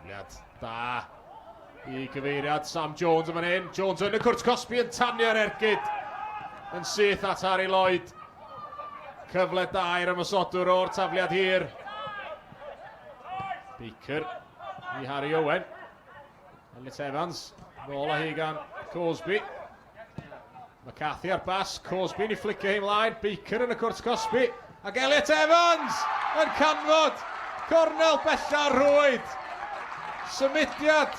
Tafliad da i gyfeiriad Sam Jones yn fan hyn. Jones yn y cwrt cosbi yn tanio'r ergyd yn syth at Harry Lloyd. Cyfle da i'r ymosodwr o'r tafliad hir. Baker i Harry Owen. Elliot Evans, nôl â hi gan Cosby. McCarthy ar bas, Cosby yn ei fflicio hi ymlaen, Baker yn y cwrt cosbi, ac Elliot Evans yn canfod cornel bella'r rhwyd. Symudiad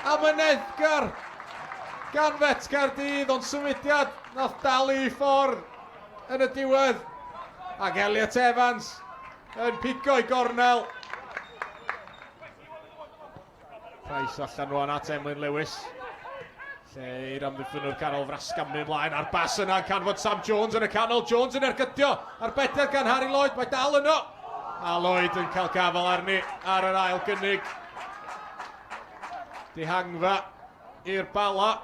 amyneddgar gan Fet Caerdydd, ond symudiad nath dalu i ffordd yn y diwedd. Ac Elliot Evans yn pigo i gornel. Price allan rwan at Emlyn Lewis. Lle i'r amddiffynwr canol frasgamu ymlaen a'r bas yna yn canfod Sam Jones yn y canol. Jones yn ergydio ar bedair gan Harry Lloyd. Mae dal yno. A Lloyd yn cael gafael arni ar yr ail gynnig. Dihangfa i'r Bala.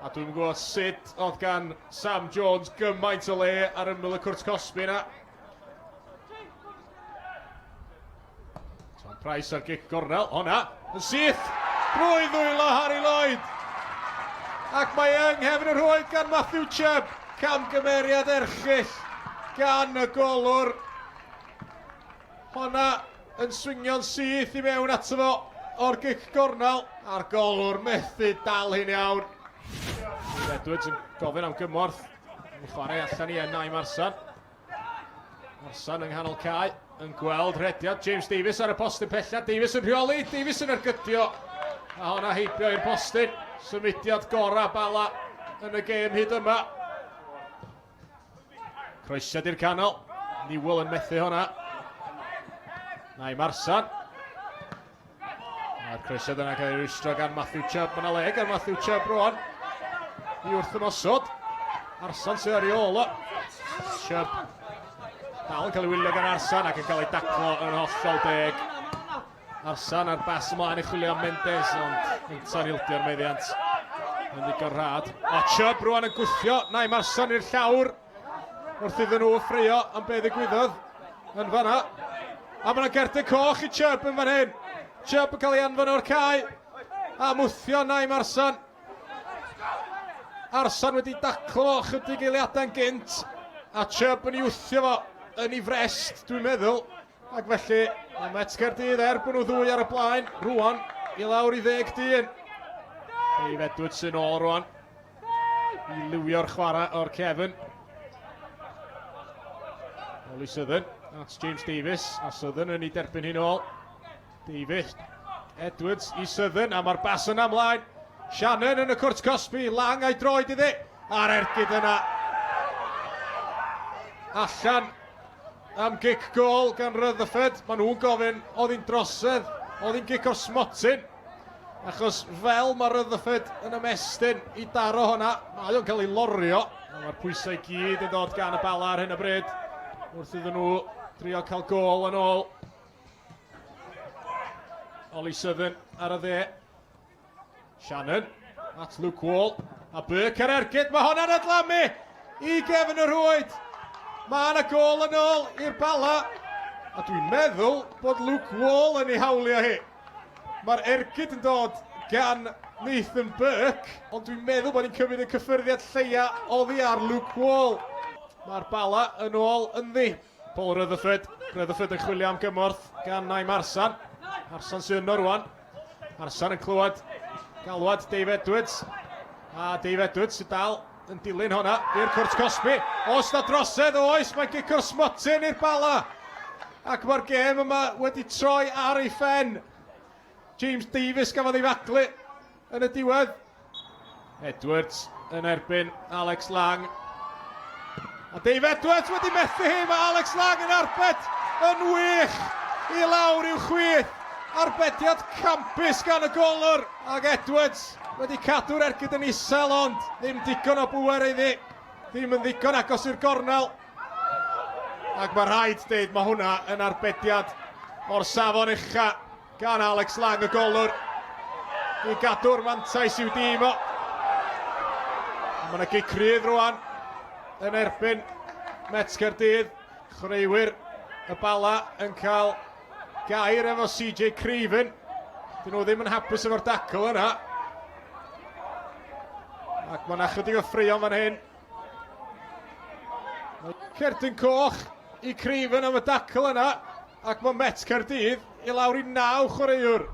A dwi'n gwybod sut oedd gan Sam Jones gymaint o le ar ymyl y cwrt cosbi yna. Tom Price ar gic gornel, honna, yn syth, drwy ddwylo Harry Lloyd. Ac mae yng nghefn y rhwyd gan Matthew Chubb, camgymeriad erchyll gan y golwr. Honna yn swingio'n syth i mewn ato fo o'r gic gornel, a'r golwr methu dal hi'n iawn. Edwards yn gofyn am gymorth, yn chwarae allan i Enai Marsan. Arsan yng nghanol cae yn gweld rhediad James Davies ar y postyn pella. Davies yn rheoli, Davies yn ergydio. A honna heibio i'r postyn. Symudiad gorau Bala yn y gêm hyd yma. Croesiad i'r canol. Newell yn methu honna. Na'i Marsan. Mae'r croesiad yna cael ei rwystro gan Matthew Chubb. Mae yna le gan Matthew Chubb rwan i wrth ymosod. Arsan sydd ar ei ôl o. Chubb dal yn cael ei wylio gan Arsan ac yn cael ei daclo yn hollol deg. Arsan ar bas ymlaen i chwilio am Mendes, ond ynta'n ildio'r meddiant yn ddigon rhad. A Chubb rwan yn gwthio Naim Arsan i'r llawr. Wrth iddyn nhw ffraeo am be ddigwyddodd yn fanna. A mae yna gerdyn coch i Chubb yn fan hyn. Chubb yn cael ei anfon o'r cae. A mwthio Naim Arsan. Arsan wedi daclo chydig eiliadau'n gynt. A Chubb yn ei wthio fo yn ei frest, dwi'n meddwl. Ac felly, mae Met Caerdydd er bod nhw ddwy ar y blaen, rwan i lawr i ddeg dyn. Dave Edwards sy'n ôl rwan i liwio'r chwarae o'r cefn. Ollie Southern at James Davies, a Southern yn ei derbyn hi'n ôl. Davies, Edwards i Southern, a mae'r bas yna ymlaen. Shannon yn y cwrt cosbi, Lang a'i droed iddi, a'r ergyd yna. Allan am gic gol gan Rutherford. Maen nhw'n gofyn, oedd hi'n drosedd, oedd hi'n gic o'r smotyn. Achos fel mae Rutherford yn ymestyn i daro hwnna, mae o'n cael ei lorio. Mae'r pwysau i gyd yn dod gan y Bala ar hyn o bryd. Wrth iddyn nhw drio cael gol yn ôl. Ollie Southern ar y dde. Shannon at Luke Wall. A Burke ar ergyd, mae honna'n adlamu i gefn y rhwyd. Mae yna gol yn ôl i'r Bala. A dwi'n meddwl bod Luke Wall yn ei hawlio hi. Mae'r ergyd yn dod gan Nathan Burke, ond dwi'n meddwl bod ni'n cymryd y cyffyrddiad lleia oddi ar Luke Wall. Mae'r Bala yn ôl ynddi. Paul Rutherford. Rutherford yn chwilio am gymorth gan Naim Arsan. Arsan sydd yno rwan. Arsan yn clywed galwad Dave Edwards. A Dave Edwards sydd dal yn dilyn honna i'r cwrt cosbi. Os na drosedd oes, mae'n gic o'r smotyn i'r Bala. Ac mae'r gêm yma wedi troi ar ei phen. James Davies gafodd ei faglu yn y diwedd. Edwards yn erbyn Alex Lang. A Dave Edwards wedi methu hi, mae Alex Lang yn arbed yn wych i lawr i'w chwith. Arbediad campus gan y golwr ac Edwards wedi cadw'r ergyd yn isel ond ddim digon o bŵer iddi. Ddim yn ddigon agos i'r gornel. Ac mae rhaid dweud mae hwnna yn arbediad o'r safon ucha gan Alex Lang y golwr i gadw'r mantais i'w dîm o. Mae yna gic rhydd rwan yn erbyn Met Caerdydd. Chwaraewyr y Bala yn cael gair efo CJ Craven. Dyn nhw ddim yn hapus efo'r dacl yna. Ac mae yna chydig o ffraeon fan hyn. Cerdyn coch i Craven am y dacl yna. Ac mae Met Caerdydd i lawr i naw chwaraewr.